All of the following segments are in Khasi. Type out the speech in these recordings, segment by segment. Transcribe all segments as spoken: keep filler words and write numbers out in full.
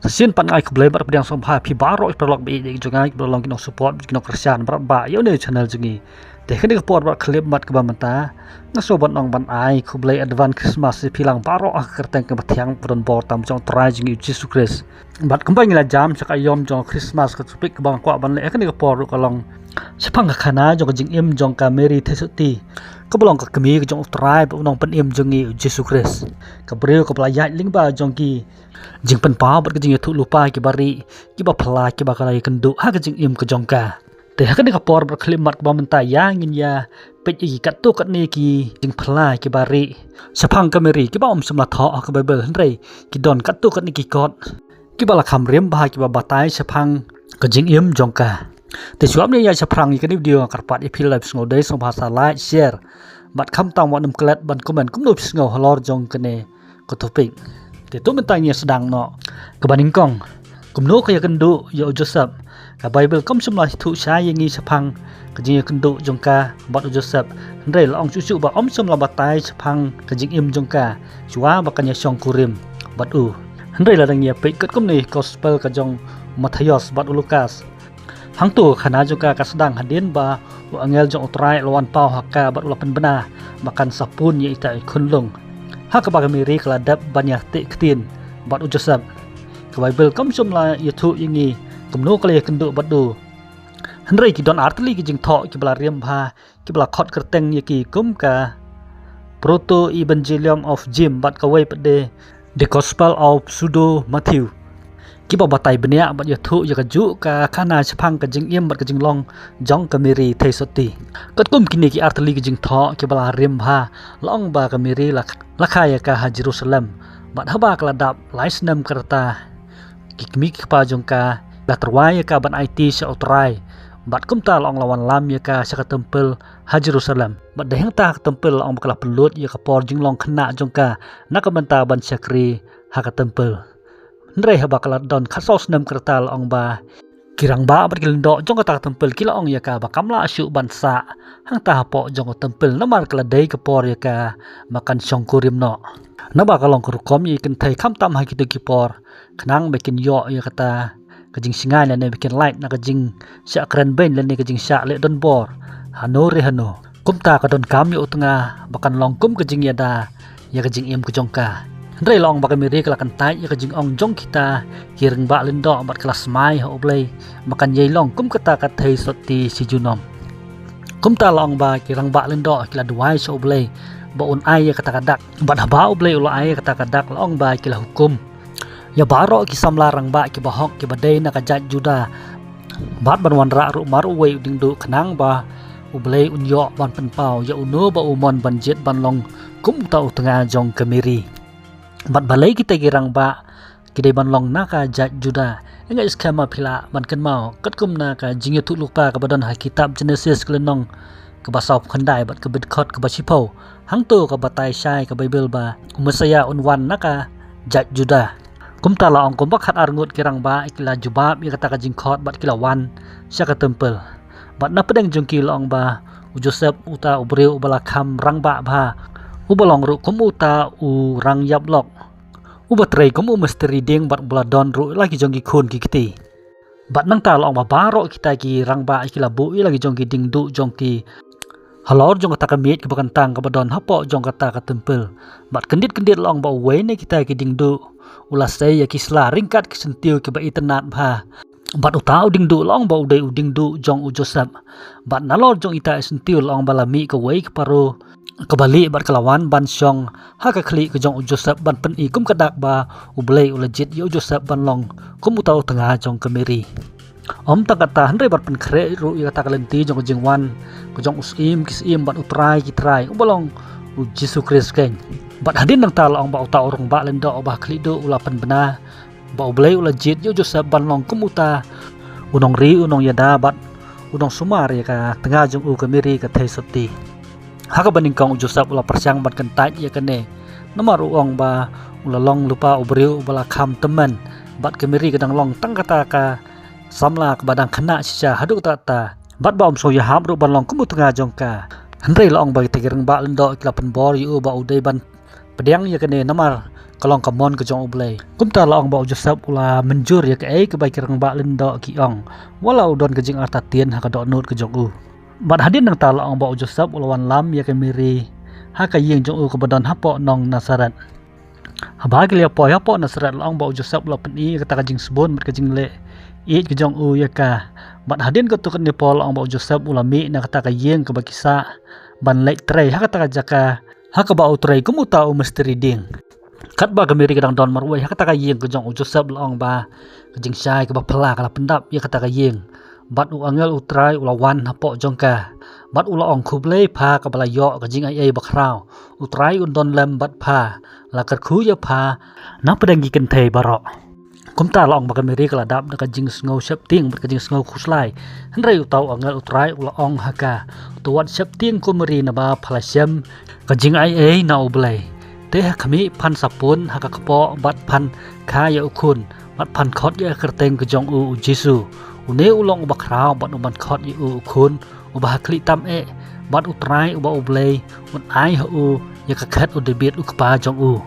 Te sien pat nga ai khublei bad pdiang sngewbha ïa phi baroh ki paralok ba ïeit jong nga, kiba long ki nong support, ki nong kyrshan bad ba ïa une u channel jong ngi. Te ha kane ka por bad khyllipmat kaba mynta, nga sngew ban ong ban ai khublei advance Christmas ïa phi lang baroh ha ka kyrteng kaba thiang ba don bor tam jong u Trai jong ngi u Jisu Khrist. Bad kumba ngi la jam sha ka aïom jong Christmas, ka topic kaba nga kwah ban leh ha kane ka por ruh ka long shaphang ka khana jong ka jingim jong ka Mary Theisotti, kaba long ka kmie ka jong u Trai bad u Nongpynim jong ngi u Jisu Khrist, ka briew kaba la ïaid lyngba jong ki jingpynpaw bad ka jingïathuhlypa kiba rieh, kiba phylla, kiba ka la ïakynduh ha ka jingim ka jong ka. Te ha kane ka por bad khyllipmat kaba mynta, ïa ngin ïa peit ïa ki katto katne ki jingphylla kiba rieh shaphang ka Mary, kiba ym shym la thoh ha ka Baibl, hynrei ki don katto katne ki kot kiba la kham rim bha, kiba batai shaphang ka jingim jong ka. Te shuwa ban ïa shaphrang ïa kane ka video, nga kyrpad ïa phi, lada phi sngew dei sngewbha sa like, share, bad khamtam wat nym klet ban comment kumno phi sngew halor jong kane ka topic. Te to mynta ngin ïa sdang noh. Kaba nyngkong, kumno ka ïakynduh ïa u Joseph? Ka Baibl kam shym la ïathuh shai ïa ngi shaphang ka jingïakynduh jong ka bad u Joseph, hynrei la ong shuh shuh ba ym shym la batai shaphang ka jingim jong ka shuwa ba kan ïashongkurim bad u. Hynrei lada ngi ïa peit katkum ne gospel ka jong u Mathaios bad u Lukas, hangto ka khana jong ka ka sdang hadien ba u angel jong u Trai u la wan paw ha ka bad u la pynbna ba kan sa pun ïa ita i khunlung, ha kaba ka Mary ka la dep ban ïateh ktien bad u Joseph. Ka Baibl kam shym la ïathuh ïa ngi kumno ka la ïakynduh bad u, hynrei ki don artylli ki jingthoh kiba la rim bha, kiba la khot kyrteng ïa ki kum ka Proto Evangelium of James bad kawei pat de The Gospel of Pseudo Matthew, kiba batai bniah bad ïathuh ïa kajuh ka khana shaphang ka jingim bad ka jinglong jong ka Mary Theisotti. Katkum kine ki artylli ki jingthoh kiba la rim bha, la ong ba ka Mary la, la kha ïa ka ha Jerusalem, bad haba ka la dap lai snem ka rta, ki kmie ki kpa jong ka la tyrwa ïa ka ban aiti sha u Trai. Bad kumta la ong la wanlam ïa ka sha ka templ ha Jerusalem. Bad dei hangta ha ka templ la ong ba ka la pynlut ïa ka por jinglong khynnah jong ka na ka bynta ban shakri ha ka templ. Hynrei haba ka la don khatsaw snem ka rta, la ong ba ki rangbah bad ki lyngdoh jong kata ka templ ki la ong ïa ka ba kam lah shuh ban sah hangta hapoh jong ka templ, namar ka la dei ka por ïa ka ba kan shongkurim noh. Naba ka long ka rukom ïa ki kynthei khamtam ha kito ki por, khnang ba kin ïoh ïa kata ka jingsngain lane ba kin lait na ka jingshah kren beiñ lane ka jingshah leh donbor hano re hano. Kumta ka donkam ïa u tnga ba kan long kum ka jingïada ïa ka jingim ka jong ka. Hynrei la ong ba ka Mary ka la kyntait ïa ka jingong jong kita ki rangbah lyngdoh bad ka la smai ha U Blei ba kan ïai long kum kata ka Theisotti shi junom. Kumta la ong ba ki rangbah lyngdoh ki la duwai sha U Blei ba un ai ïa kata ka dak. Bad haba U Blei u la ai ïa kata ka dak, la ong ba ki la hukum ïa baroh ki samla rangbah kiba hok kiba dei na ka jait Judah, bad ban wanrah ruh mar uwei u diengduh, khnang ba U Blei un ïoh ban pynpaw ïa uno ba u mon ban jied ban long kum uta u tnga jong ka Mary. Bad balei kita ki rangbah ki dei ban long na ka jait Judah? Nga ngeit skhem ba phi lah ban kynmaw katkum na ka jingïathuhlypa kaba don ha kitab Jenesis ka lynnong kaba sawphew khyndai bad ka dkhot kaba shiphew. Hangto ka batai shai ka Baibl ba u Messaïah un wan na ka jait Judah. Kumta la ong kumba khatar ngut ki rangbah ki la jubab ïa kata ka jingkhot bad ki la wan sha ka templ. Bad na pdeng jong ki la ong ba u Joseph, uta u briew uba la kham rangbah bha, uba long ruh kum uta u rangïap lok, uba trei kum u mistri dieng bad uba la don ruh la ki jong ki khun ki kti. Bad nangta la ong ba baroh kita ki rangbah ki la buh ïa la ki jong ki diengduh jong ki halor jong kata ka miej kaba kyntang kaba don hapoh jong kata ka templ. Bad kyndit kyndit la ong ba uwei na kita ki diengduh u la sei ïa ki sla ryngkat ki syntiew kiba itynnad bha. Bad uta u diengduh la ong ba u dei u diengduh jong u Joseph. Bad nalor jong ita i syntiew la ong ba la mih kawei ka paro kaba lieh bad ka la wan ban shong ha ka khlieh ka jong u Joseph ban pyni kum ka dak ba U Blei u la jied ïa u Joseph ban long kum uta u tnga jong ka Mary. Ym tang kata, hynrei ban pynkhreh ruh ïa kata ka lynti jong ka jingwan ka jong u Syiem ki syiem bad u Trai ki trai, uba long u Jisu Khrist keiñ. Bad hadien nangta la ong ba uta u rangbah lyngdoh uba ha khlieh duh u la pynbna ba U Blei u la jied ïa u Joseph ban long kum uta u nongri, u nongïada bad u nongsumar ïa ka tnga jong u ka Mary ka Theisotti. Ha kaba nyngkong u Joseph u la pyrshang ban kyntait ïa kane, namar u ong ba u la long lypa u briew uba la kham tymmen, bad ka Mary ka dang long tang kata ka samla kaba dang khynnah shisha haduh katta katta, bad ba um sngew ïahap ruh ban long kum u tnga jong ka. Hynrei la ong ba kita ki rangbah lyngdoh ki la pynbor ïa u ba u dei ban pdiang ïa kane, namar ka long ka mon ka jong U Blei. Kumta la ong ba u Joseph u la mynjur ïa kaei kaba ki rangbah lyngdoh ki ong, wat la u don ka jingartatien ha ka dohnud ka jong u. Bad hadien nangta la ong ba u Joseph u la wanlam ïa ka Mary ha ka ïing jong u kaba don hapoh nong Nasareth. Haba ki la poi hapoh Nasareth, la ong ba u Joseph u la pyni ïa kata ka jingsbun bad ka jingleh ïeit ka jong u ïa ka. Bad hadien katto katne por la ong ba u Joseph u la mih na kata ka ïing kaba ki sah ban leit trei ha kata ka jaka ha kaba u trei kum uta u mistri dieng. Katba ka Mary ka dang don marwei ha kata ka ïing ka jong u Joseph, la ong ba ka jingshai kaba phylla ka la pyndap ïa kata ka ïing. Bad u angel U Trai u la wan hapoh jong ka. Bad u la ong, "Khublei pha kaba la ïoh ka jingaiei bakhraw. U Trai un don lem bad pha. La kyrkhu ïa pha na pdeng ki kynthei baroh." Kumta la ong ba ka Mary ka la dap da ka jingsngew sheptieng bad ka jingsngew khuslai. Hynrei uta u angel U Trai u la ong ha ka, "To wat sheptieng ko Mary, naba pha la shem ka jingaiei na U Blei. Te ha khmih, phan sa pun ha ka kpoh bad phan kha ïa u khun bad phan khot ïa ka kyrteng ka jong u, u Jisu. Une u long uba khraw bad uban khot ïa u, u khun uba ha khlieh tam eh. Bad U Trai uba U Blei un ai ha u ïa ka khet u Dabid u kpa jong u.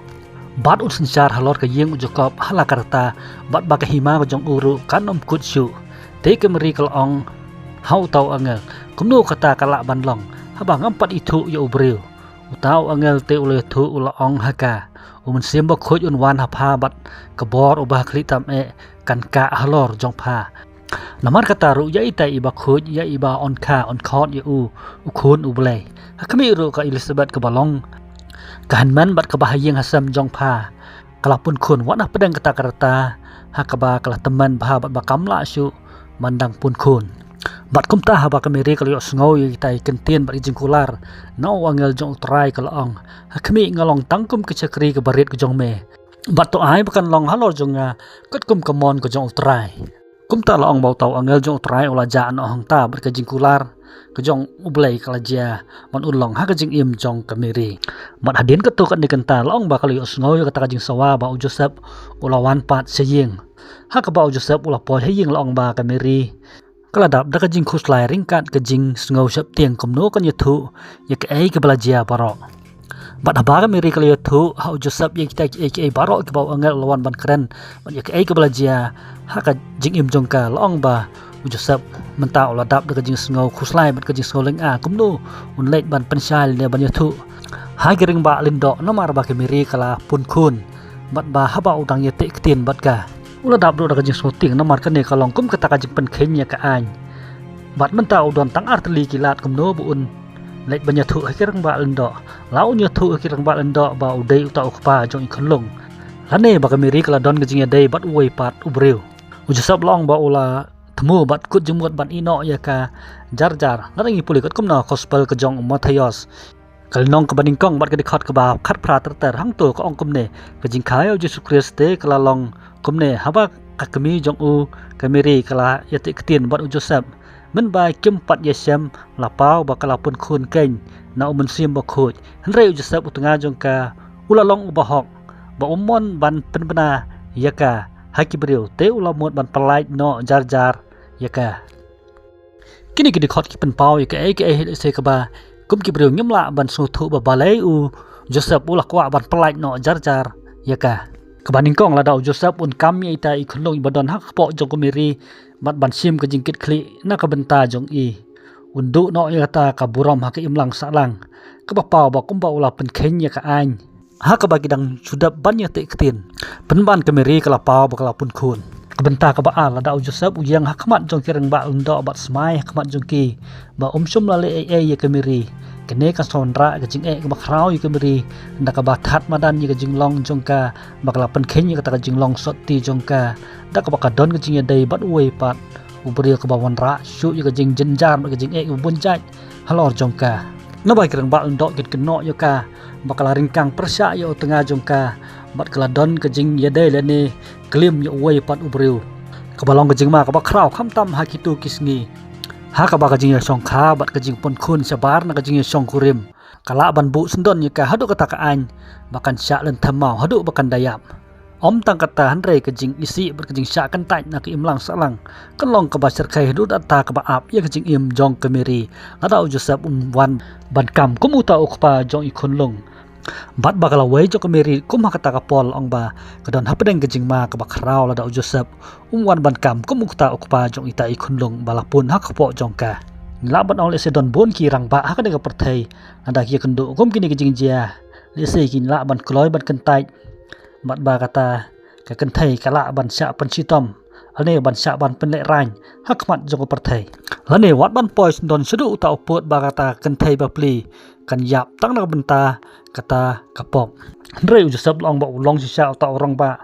Bad un synshar halor ka ïing u Jakob ha la ka rta, bad ba ka hima ka jong u ruh kan ym kut shuh." Te ka Mary ka la ong ha uta u angel, "Kumno kata ka lah ban long, haba ngam pat ithuh ïa u briew?" Uta u angel te u la ïathuh, u la ong ha ka, "U Mynsiem Bakhuid un wan ha pha bad ka bor uba ha khlieh tam eh kan kah halor jong pha. Namar kata ruh, ïa ita iba khuid, ïa iba yn kha, yn khot ïa u, u khun U Blei. Ha khmih ruh, ka Elisabet kaba long ka hynmen bad kaba ha ïing ha sem jong pha ka la pun khun wat na pdeng kata ka rta ha kaba ka la tymmen bha bad ba kam lah shuh ban dang pun khun." Bad kumta haba ka Mary ka la ïohsngew ïa kita ki kyntien bad ki jingkular na u angel jong U Trai, ka la ong, "Ha khmih, nga long tang kum ka shakri kaba rit ka jong me. Bad to ai ba kan long halor jong nga katkum ka mon ka jong U Trai." Kumta la ong ba uta u angel jong U Trai u la jah noh hangta bad ka jingkular ka jong U Blei ka la jia ban un long ha ka jingim jong ka Mary. Bad hadien katto katne kynta la ong ba ka la ïohsngew ïa kata ka jingsawa ba u Joseph u la wan pat sha ïing. Ha kaba u Joseph u la poi ha ïing, la ong ba ka Mary ka la dap da ka jingkhuslai ryngkat ka jingsngew sheptieng kumno kan ïathuh ïa kaei kaba la jia baroh. Bad haba ka Mary ka la ïathuh ha u Joseph ïa kita kiei kiei baroh kiba u angel u la wan ban kren, bad ïa kaei kaba la jia ha ka jingim jong ka, la ong ba u Joseph mynta u la dap da ka jingsngew khuslai bad ka jingsngew lynga kumno un leit ban pynshai lane ban ïathuh ha ki rangbah lyngdoh namar ba ka Mary ka la pun khun, bad ba haba u dang ïateh ktien bad ka, u la dap ruh da ka jingsngewtieng namar kane ka long kum kata ka jingpynkheiñ ïa ka aiñ. Bad mynta u don tang ar tylli ki lad kumno ba un leit ban ïathuh ha ki rangbah lyngdoh. La un ïathuh ha ki rangbah lyngdoh ba u dei uta u kpa jong i khunlung, lane ba ka Mary ka la don ka jingïadei bad uwei pat u briew. U Joseph la ong ba u la thmu bad kut jingmut ban ïeh noh ïa ka jar jar. Lada ngi pule katkum na gospel ka jong u Mathaios, ka lynnong kaba nyngkong bad ka dkhot kaba khatphra ter ter, hangto ka ong kumne: Ka jingkha ïa u Jisu Khrist te ka la long kumne: Haba ka kmie jong u ka Mary ka la ïateh ktien bad u Joseph, mynba kim pat ïashem, la paw ba ka la pun khun keiñ na u Mynsiem Bakhuid. Hynrei u Joseph u tnga jong ka u la long uba hok, ba um mon ban pynbna ïa ka ha ki briew, te u la mut ban pyllait noh jar jar ïa ka. Kine ki dkhot ki pynpaw ïa kaei kaei hi lehse kaba kum ki briew ngim lah ban sngewthuh ba balei u Joseph u la kwah ban pyllait noh jar jar ïa ka. Kaba nyngkong, lada u Joseph un kam ïa ita i khunlung iba don ha ka kpoh jong ka Mary bad ban shim ka jingkitkhlieh na ka bynta jong i, un duh noh ïa kata ka burom ha ka imlang sahlang, kaba paw ba kumba u la pynkheiñ ïa ka aiñ ha kaba ki dang shu dep ban ïateh ktien. Pynban ka Mary ka la paw ba ka la pun khun. Ka bynta kaba ar, lada u Joseph u ïeng ha khmat jong ki rangbah lyngdoh bad smai ha khmat jong ki ba um shym la leh ei ei ïa ka Mary, kane kan sa wanrah ka jingeh kaba khraw ïa ka Mary, da kaba thad madan ïa ka jinglong jong ka ba ka la pynkheiñ ïa kata ka jinglong sotti jong ka, da kaba ka don ka jingïadei bad uwei pat u briew, kaba wanrah shuh ïa ka jingjynjar bad ka jingeh kaba bun jait halor jong ka. Naba ki rangbah lyngdoh kin kynnoh ïa ka ba ka la ryngkang pyrshah ïa u tnga jong ka bad ka la don ka jingïadei lane klim ïa uwei pat u briew, kaba long ka jingma kaba khraw khamtam ha kito ki sngi, ha kaba ka jingïashongkha bad ka jingpun khun shabar na ka jingïashongkurim ka lah ban buh syndon ïa ka haduh kata ka aiñ ba kan shah lynthem maw, haduh ba kan da ïap. Ym tang kata, hynrei ka jingisih bad ka jingshah kyntait na ka imlang sahlang kan long kaba shyrkhei haduh katta kaba ap ïa ka jingim jong ka Mary lada u Joseph un wan ban kam kum uta u kpa jong i khunlung. Bad ba ka lawei jong ka Mary kum ha kata ka por la ong ba ka don hapdeng ka jingma kaba khraw lada u Joseph um wan ban kam kum u kta u kpa jong ita i khunlung ba la pun ha kpoh jong ka. Ngi lah ban ong lehse don bun ki rangbah ha kane ka pyrthei lada ki ïakynduh kum kine ki jingjia, lehse kin lah ban kloi ban kyntait. Bad ba kata ka kynthei ka lah ban shah pynshitom lane ban shah ban pynlehraiñ ha khmat jong ka pyrthei. Lane wat ban poi syndon shaduh uta u pud ba kata ka kynthei bapli kan ïap tang na ka bynta kata ka pop. Hynrei u Joseph la ong ba u long shisha uta u rangbah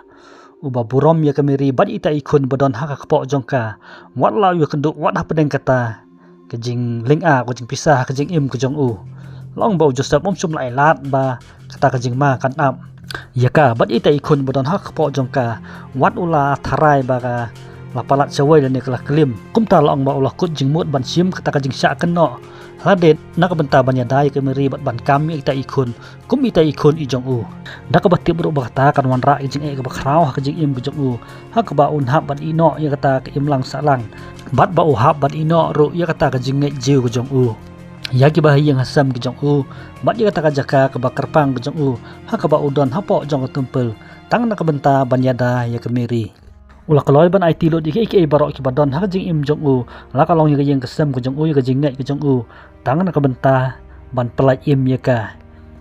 uba burom ïa ka Mary bad ita i khun ba don ha ka kpoh jong ka. Wat la u ïakynduh wat hapdeng kata ka jinglyngkha ka jingpisa ha ka jingim ka jong u. La ong ba u Joseph um shym la ai lad ba kata ka jingma kan ap ïa ka bad ita i khun ba don ha ka kpoh jong ka. Wat u la tharai ba ka la palat shawei lane ka la klim. Kumta la ong ba u la kut jingmut ban shim kata ka jingshah kynnoh lade na ka bynta ban ïada ïa ka Mary bad ban kam ïa ita i khun kum ita i khun i jong u. Da kaba tip ruh ba kata kan wanrah ïa ka jingeh kaba khraw ha ka jingim ka jong u, ha kaba un hap ban ïehnoh ïa kata ka imlang sahlang bad ba u hap ban ïehnoh ruh ïa kata ka jingngeit Jiw ka jong u, ïa kiba ha ïing ha sem ka jong u bad ïa kata ka jaka kaba kyrpang ka jong u ha kaba u don hapoh jong ka templ tang na ka bynta ban ïada ïa ka Mary. U la kloi ban aiti lut ïa kiei kiei baroh kiba don ha ka jingim jong u, la ka long ïa ka ïing ka sem ka jong u, ïa ka jingngeit ka jong u, tang na ka bynta ban pyllait im ïa ka.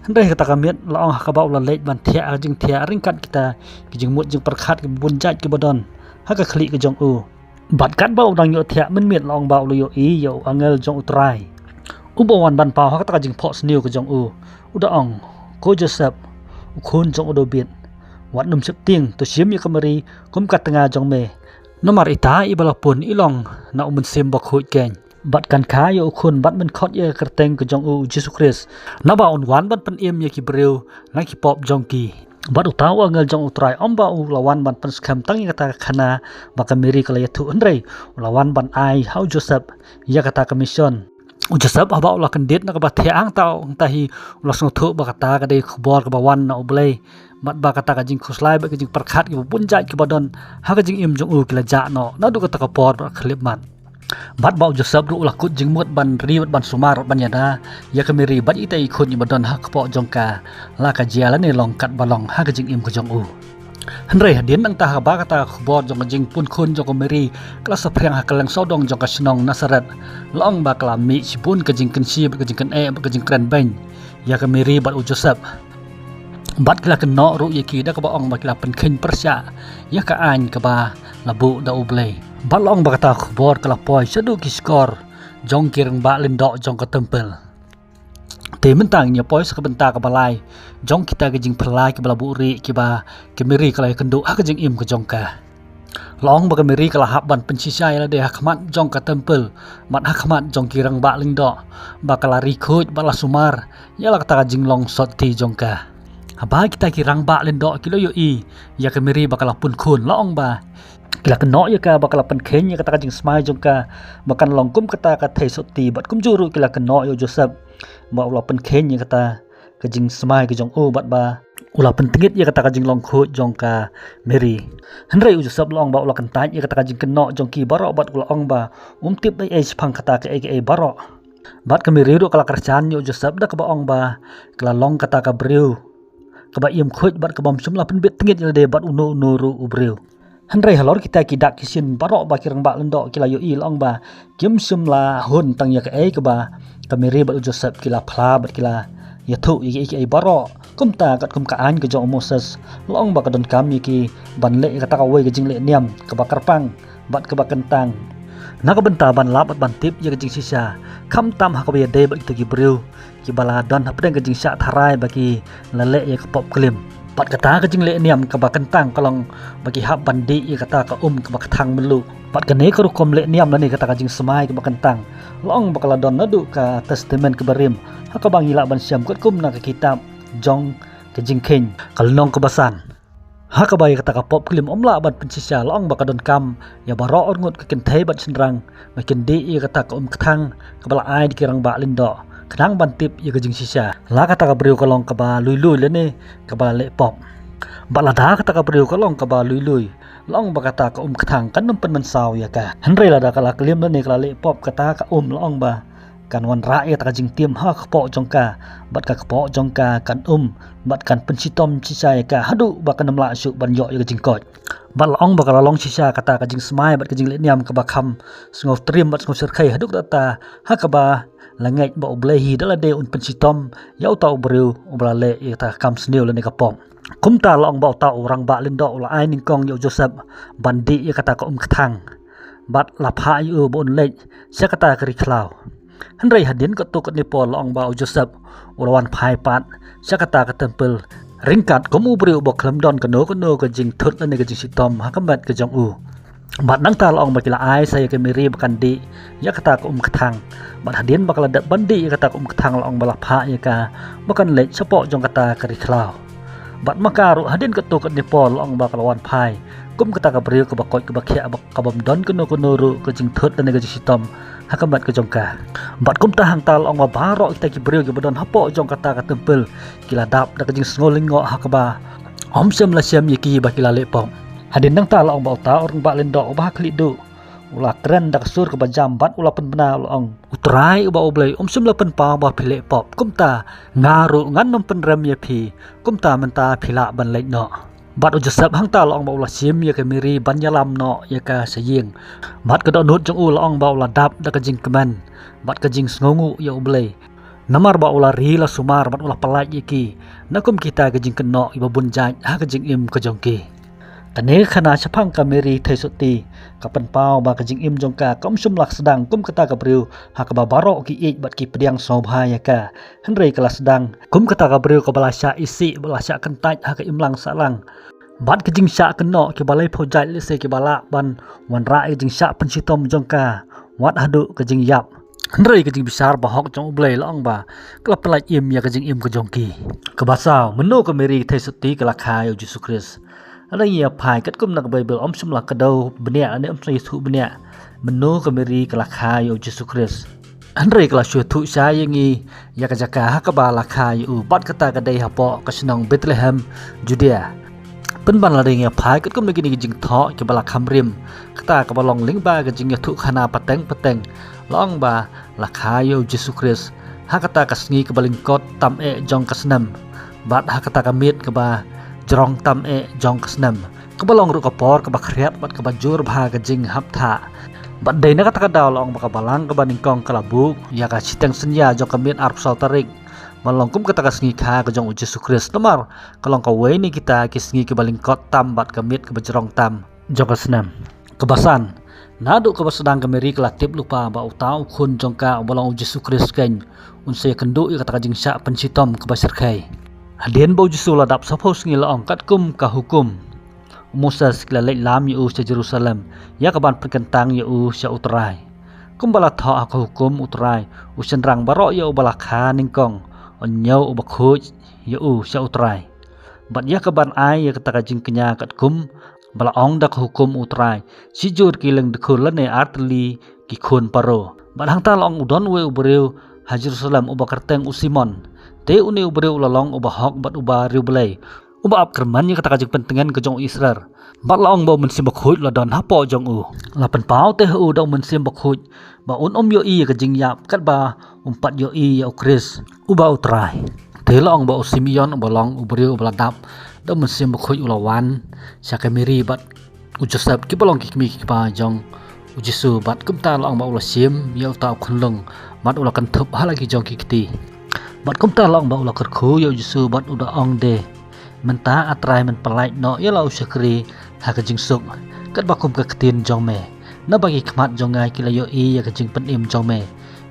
Hynrei kata ka miet la ong ha kaba u la leit ban thiah ha ka jingthiah ryngkat kita ki jingmut jingpyrkhat kiba bun jait kiba don ha ka khlieh ka jong u. Bad katba u dang ïohthiah mynmiet la ong ba u la ïohi ïa u angel jong U Trai uba wan ban paw ha kata ka jingphohsniew ka jong u. U da ong, ko Joseph, u khun jong u David, wat nym sheptieng, to shim ïa ka Mary kum ka tnga jong me. Namar ita iba la pun i long na u Mynsiem Bakhuid keiñ. Bad kan kha ïa u khun bad men khot ïa ka kyrteng ka jong u Jisu Khrist. Naba un wan ban pynim ïa ki briew na ki pop jong ki. Bad uta u angel jong U Trai ym ba u la wan ban pynskhem tang ïa kata ka khana ba ka Mary ka la ïathuh, hynrei u la wan ban ai ha u Joseph ïa kata ka mission. U Joseph haba u la kyndit na kaba thiah hangta hangta hi u la sngewthuh ba kata ka dei ka khubor kaba wan na U Blei. Bad ba kata ka jingkhuslai bad ka jingpyrkhat kiba bun jait kiba don ha ka jingim jong u ki la jah noh naduh kata ka por bad ka khyllipmat. Bad ba u Joseph ruh u la kut jingmut ban ri bad ban sumar bad ban ïada ïa ka Mary bad ita i khun iba don ha kpoh jong ka, la ka jia lane long katba long ha ka jingim ka jong u. Hynrei hadien nangta haba kata ka khubor jong ka jingpun khun jong ka Mary ka la saphriang ha kylleng sawdong jong ka shnong Nasareth, la ong ba ka la mih shibun ka jingkynshi bad ka jingkyneh bad ka jingkren beiñ ïa ka Mary bad u Joseph. Bad ki la kynnoh ruh ïa ki da kaba ong ba ki la pynkheiñ pyrshah ïa ka aiñ kaba la buh da U Blei. Bad la ong ba kata ka khubor ka la poi shaduh ki shkor jong ki rangbah lyngdoh jong ka templ. Te mynta ngin ïa poi sha ka bynta kaba lai jong kita ki jingphylla kiba la buhrieh kiba ka Mary ka la ïakynduh ha ka jingim ka jong ka. La ong ba ka Mary ka la hap ban pynshisha ïa lade ha khmat jong ka templ bad ha khmat jong ki rangbah lyngdoh, ba ka la ri khuid bad la sumar ïa la kata ka jinglong sotti jong ka. Haba kita ki rangbah lyngdoh ki la ïohi ïa ka Mary ba ka la pun khun, la ong ba ki la kynnoh ïa ka ba ka la pynkheiñ ïa kata ka jingsmai jong ka ba kan long kum kata ka thei sotti, bad kumjuh ruh ki la kynnoh ïa u Joseph ba u la pynkheiñ ïa kata ka jingsmai ka jong u bad ba u la pyntngit ïa kata ka jinglong khuid jong ka Mary. Hynrei u Joseph la ong ba u la kyntait ïa kata ka jingkynnoh jong ki baroh bad u la ong ba um tip ei ei shaphang kata kaei kaei baroh. Bad ka Mary ruh ka la kyrshan ïa u Joseph da kaba ong ba ka la long kata ka briew kaba im khuid bad kaba ym shym la pynbit tngit ïa lade bad uno uno ruh u briew. Hynrei halor kita ki dak ki shin baroh ba ki rangbah lyngdoh ki la ïohi, la ong ba kim shym la hun tang ïa kaei kaba ka Mary bad u Joseph ki la phla bad ki la ïathuh ïa kiei kiei baroh. Kumta katkum ka aiñ ka jong u Moses, la ong ba ka donkam ïa ki ban leh ïa kata kawei ka jingleh niam kaba kyrpang bad kaba kyntang, na ka bynta ban lap bad ban tip ïa ka jingshisha, khamtam ha kaba ïadei bad kita ki briew kiba la don hapdeng ka jingshah tharai ba ki la leh ïa ka pop klim. Bad kata ka jingleh niam kaba kyntang ka long ba ki hap ban dih ïa kata ka um kaba kthang mluh. Bad kane ka rukom leh niam lane kata ka jingsmai kaba kyntang, la ong ba ka la don naduh ka Testament kaba Rim, ha kaba ngi lah ban shem katkum na ka kitab jong ka Jingkheiñ, ka lynnong kaba san. Ha kaba ïa kata ka pop klim ym lah ban pynshisha, la ong ba ka donkam ïa baroh arngut ka kynthei bad shynrang ba kin dih ïa kata ka um kthang kaba la ai da ki rangbah lyngdoh khnang ban tip ïa ka jingshisha. La kata ka briew ka long kaba lui lui lane kaba la leh pop. Bad lada kata ka briew ka long kaba lui lui, la ong ba kata ka um kthang kan ym pynmynsaw ïa ka. Hynrei lada ka la klim lane ka la leh pop kata ka um, la ong ba kan wanrah ïa kata ka jingtim ha ka kpoh jong ka, bad ka kpoh jong ka kan um, bad kan pynshitom shisha ïa ka haduh ba kan ym lah shuh ban ïoh ïa ka jingkoit. Bad la ong ba ka la long shisha kata ka jingsmai bad ka jingleh niam kaba kham sngewtriem bad sngewshyrkhei haduh katta ha kaba la ngeit ba U Blei hi da lade un pynshitom ïa uta u briew uba la leh ïa kata ka kam sniew lane ka pop. Kumta la ong ba uta u rangbah lyngdoh u la ai nyngkong ïa u Joseph ban dih ïa kata ka um kthang, bad la phah ïa u ba un leit sha kata ka ri khlaw. Hynrei hadien katto katne por la ong ba u Joseph u la wan phai pat sha kata ka templ, ryngkat kum u briew uba khlem don kano kano ka jingthut lane ka jingshitom ha ka met ka jong u. Bad nangta la ong ba ki la ai sa ïa ka Mary ba kan dih ïa kata ka um kthang. Bad hadien ba ka la dep ban dih ïa kata ka um kthang la ong ba la phah ïa ka ba kan leit shapoh jong kata ka ri khlaw. Bad ma ka ruh hadien katto katne por la ong ba ka la wan phai kum kata ka briew kaba koit kaba khiah, ba ka bym don kano kano ruh ka jingthut lane ka jingshitom ha ka met ka jong ka. Bad kumta hangta la ong ba baroh kita ki briew kiba don hapoh jong kata ka templ ki la dap da ka jingsngew lyngngoh ha kaba ym shym la shem ïa ki ba ki la leh pop. Hadien nangta la ong ba uta u rangbah lyngdoh uba ha khlieh duh u la kren da ka sur kaba jam bad u la pynbna u la ong, U Trai uba U Blei, um shym la pynpaw ba phi leh pop. Kumta nga ruh ngan ym pynrem ïa phi. Kumta mynta phi lah ban leit noh. Bad u Joseph hangta la ong ba u la shim ïa ka Mary ban ïalam noh ïa ka sha ïing. Bad ka dohnud jong u la ong ba u la dap da ka jingkmen bad ka jingsngewnguh ïa U Blei, namar ba u la ri la sumar bad u la pyllait ïa ki na kum kita ki jingkynnoh kiba bun jait ha ka jingim ka jong ki. Kane ka khana shaphang ka Mary Theisotti ka pynpaw ba ka jingim jong ka kam shym la sdang kum kata ka briew ha kaba baroh ki ïeit bad ki pdiang sngewbha ïa ka. Hynrei ka la sdang kum kata ka briew kaba la shah isih bad la shah kyntait ha ka imlang sahlang. Bad ka jingshah kynnoh kiba laiphew jait lehse kiba lah ban wanrah ïa ka jingshah pynshitom jong ka wat haduh ka jingïap. Hynrei ka jingbishar bahok jong U Blei la ong ba ka la pyllait im ïa ka jingim ka jong ki. Kaba saw, mynno ka Mary Theisotti ka la kha ïa u Jisu Khrist? Lada ngi ïa phai katkum na ka Baibl, ym shym la kdew bniah ne ym shym la ïathuh bniah mynno ka Mary ka la kha ïa u Jisu Khrist. Hynrei ka la shu ïathuh shai ïa ngi ïa ka jaka ha kaba la kha ïa u, bad kata ka dei hapoh ka shnong Bethlehem, Judea. Pynban lada ngi ïa phai katkum na kine ki jingthoh kiba la kham rim, kata kaba long lyngba ka jingïathuh khana pateng pateng, la ong ba la kha ïa u Jisu Khrist ha kata ka sngi kaba lyngkot tam eh jong ka snem, bad ha kata ka miet kaba jrong tam eh jong ka snem, kaba long ruh ka por kaba khriat bad kaba jur bha ka jinghap thah. Bad dei na kata ka daw la ong ba ka balang kaba nyngkong ka la buh ïa ka shiteng synñia jong ka miet arphew saw tarik ban long kum kata ka sngi kha ka jong u Jisu Khrist, namar ka long kawei na kita ki sngi kiba lyngkot tam bad ka miet kaba jrong tam jong ka snem. Kaba san, naduh kaba sdang ka Mary ka la tip lypa ba uta u khun jong ka uba long u Jisu Khrist keiñ un sa ïakynduh ïa kata ka jingshah pynshitom kaba shyrkhei. Hadien ba u Jisu la dap saphew sngi la ong, katkum ka hukum u Moses ki la leit lam ïa u sha Jerusalem ïa kaban pynkyntang ïa u sha U Trai. Kumba la thoh ha ka hukum U Trai, u shynrang baroh ïa uba la kha nyngkong un ñiew uba khuid ïa u sha U Trai. Bad ïa kaban ai ïa kata ka jingkñia katkum ba la ong da ka hukum U Trai, shijur ki lyngdkhul lane artylli ki khun Paro. Bad hangta la ong u don uwei u briew ha Jerusalem uba kyrteng u Simon. Te une u briew u la long uba hok bad uba riewblei, uba ap kyrmen ïa kata ka jingpyntngen ka jong u Israel. Bad la ong ba u Mynsiem Bakhuid u la don hapoh jong u. La pynpaw te ha u da u Mynsiem Bakhuid ba un ym ïohi ïa ka jingïap katba un pat ïohi ïa u Khrist uba U Trai. Te la ong ba u Simeon uba long u briew uba la dap da u Mynsiem Bakhuid u la wan sha ka Mary bad u Joseph kiba long ki kmie ki kpa jong u Jisu, bad kumta la ong ba u la shim ïa uta u khunlung bad u la kynthup ha la ki jong ki kti. Bad kumta la ong ba u la kyrkhu ïa u Jisu bad u da ong de, mynta A Trai men pyllait noh ïa la u shakri ha ka jingsuk, katba kum ka ktien jong me, naba ki khmat jong nga ki la ïohi ïa ka jingpynim jong me,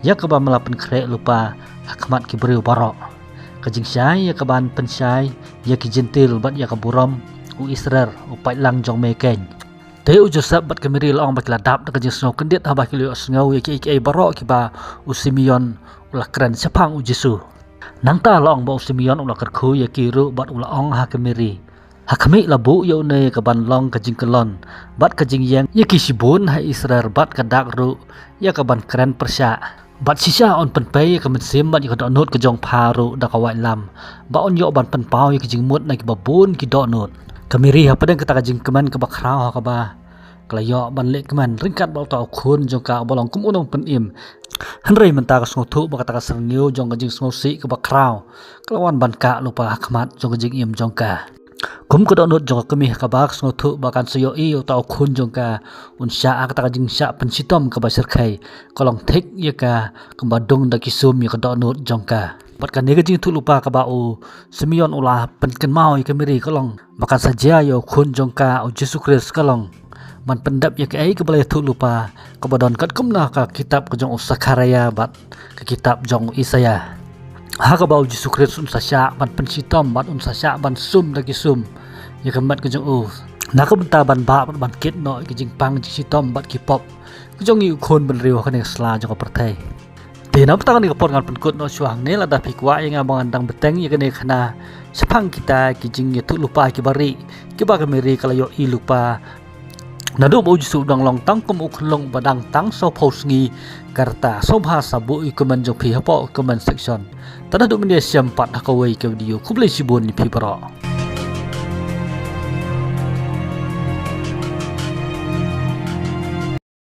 ïa kaba me la pynkhreh lypa ha khmat ki briew baroh. Ka jingshai ïa kaban pynshai ïa ki Jentil bad ïa ka burom u Israel u paidlang jong me keiñ. Te u Joseph bad ka Mary la ong ba ki la dap da ka jingsngew kyndit haba ki la ïohsngew ïa kiei kiei baroh kiba u Simeon u la kren shaphang u Jisu. Nangta la ong ba u Simeon u la kyrkhu ïa ki ruh bad u la ong ha ka Mary, ha khmih la buh ïa une kaban long ka jingkyllon bad ka jingïeng ïa ki shibun ha Israel bad ka dak ruh ïa kaban kren pyrshah. Bad shisha un pynpei ïa ka mynsiem bad ïa ka dohnud ka jong pha ruh da ka waitlam, ba un ïoh ban pynpaw ïa ka jingmut na kiba bun ki dohnud. Ka Mary hapdeng kata ka jingkmen kaba khraw ha kaba ka la ïoh ban leh kmen ryngkat bad uta u khun jong ka uba long kum u nongpynim. Hynrei mynta ka sngewthuh ba kata ka syrngiew jong ka jingsngewsih kaba khraw ka la wan ban kah lypa ha khmat jong ka jingim jong ka. Kum ka dohnud jong ka kmie kaba ka sngewthuh ba kan sa ïohi uta u khun jong ka un shah ha kata ka jingshah pynshitom kaba shyrkhei, ka long thik ïa ka kumba dung da ki sum ïa ka dohnud jong ka. Bad kane ka jingïathuhlypa kaba u Simeon u la pynkynmaw ïa ka Mary ka long ba kan sa jia ïa u khun jong ka u Jisu Khrist ka long ban pyndep ïa kaei kaba la ïathuhlypa, kaba don katkum na ka kitab ka jong u Sakharaïa bad ka kitab jong u Isaïa, ha kaba u Jisu Khrist un sa shah ban pynshitom bad un sa shah ban sum da ki sum ïa ka met ka jong u, na ka bynta ban bah bad ban kit noh ïa ka jingpang jingshitom bad ki pop ka jong ngi u khun bynriew ha kane ka sla jong ka pyrthei. Te na ka bynta kane ka por ngan pynkut noh shuwa hangne. Lada phi kwah ïa nga ba ngan dang bteng ïa kane ka khana shaphang kita ki jingïathuhlypa kiba rieh kiba ka Mary ka la ïohi lypa naduh ba u Jisu u dang long tang kum u khunlung ba dang tang sawphew sngi, ka rta sngewbha sa buh ïa ka comment jong phi hapoh comment section. Te naduh mynne shem pat ha kawei ka video, khublei shibun ïa phi baroh.